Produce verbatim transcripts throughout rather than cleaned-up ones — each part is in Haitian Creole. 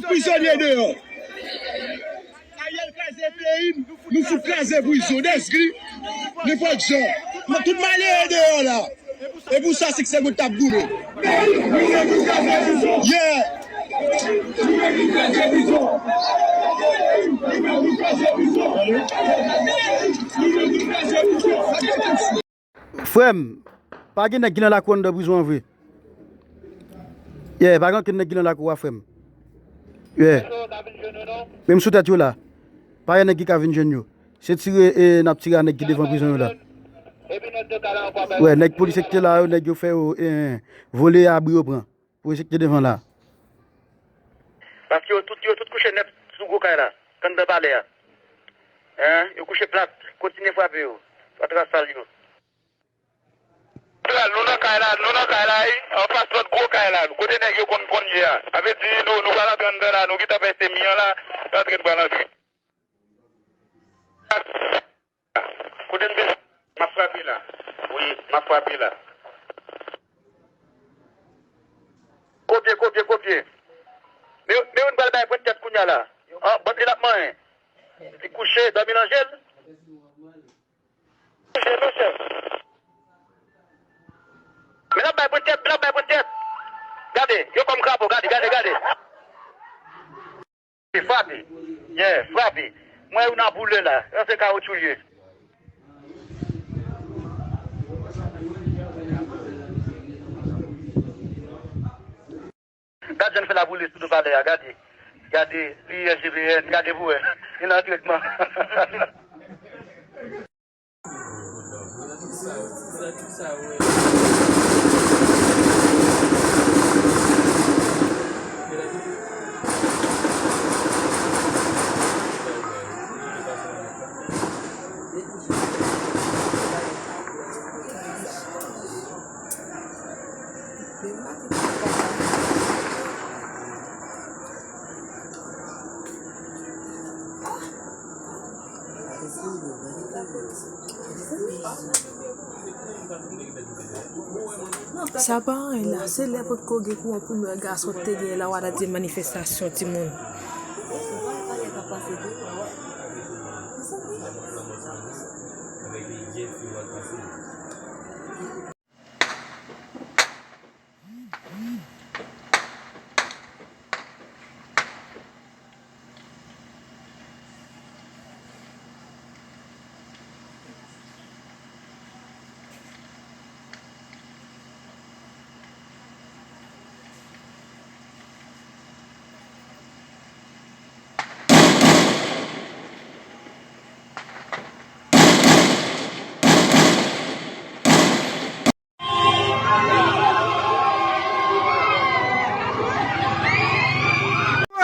Prizonye deyò. Ariel kraze peyi m, nou fout kraze prizon, Dèsgri, nenpòt jan. Tout malere deyò la. E pou sa, Six Segon t ap goumen. Yeah! Frè m, pa gen nèg ki nan lakou anndan prizon an vre. Yeah, pa gen ankenn nèg ki nan lakou a, frè m. Yeah. Menm sou tèt yo la. Pa gen nèg ki ka vin jwenn yo. Se tire, e, n ap tire a nèg ki devan prizon yo la. Wè, nèg polis ki te la yo, nèg yo fè yo, e, vole abri yo pran. Polis ki te devan la. Paske yo tout, yo tout kouche nèt sou gwo kay la, anndan palè a. Hein? Yo kouche plat, kontinye frape yo. Pa tras sal yo. Santral, nou nan kay la, nou nan kay la, wi. Anfas lòt gwo kay la, kote nèg yo konn, konn ye a. Sa vle di, nou, nou pral antre anndan la, nou gentan fè semi an la, antre, nou pral antre. Kote m te, m ap frape la. Wi, m ap frape la. Kopye, kopye, kopye. Men, men youn pral bay pwent tèt kounye a la. An, bandi l ap manyen. Li kouche, dòmi nan je l. Kouche, monchè. Men l ap bay pwent tèt, men l ap bay pwent tèt. Gade, yo kòm krapo, gade, gade, gade. Frape. Yeah, frape. Mwen, youn ap boule la. Sa se kawotchou l ye. Gad jan l fè l ap woule sou do palè a, gade. Gade, li ye G V N, gade pou wè. Li nan tretman. Sa pa anyen la, se lè potko gen kouran pou nou wè gason te gen la, w a di manifestasyon timoun.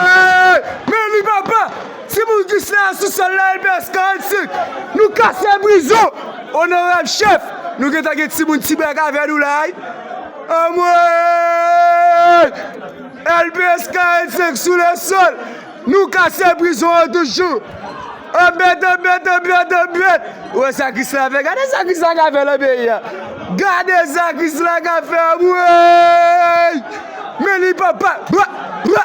Hey! Men li papa! Timoun jis la sou sòl la, L P S karannsenk! Nou kase prizon! Onorab chèf! Nou gentan gen timoun ti bèk avè nou la, wi! Anmwey! L P S karannsenk sou le sòl! Nou kase prizon an toujou! Anbèt, anbèt, anbèt, anbèt! Ou wè sa Krisla fè? Gade sa Krisla ka fè nan peyi a! Gade sa Krisla ka fè, anmwey! Men li papa! Bwa! Bwa!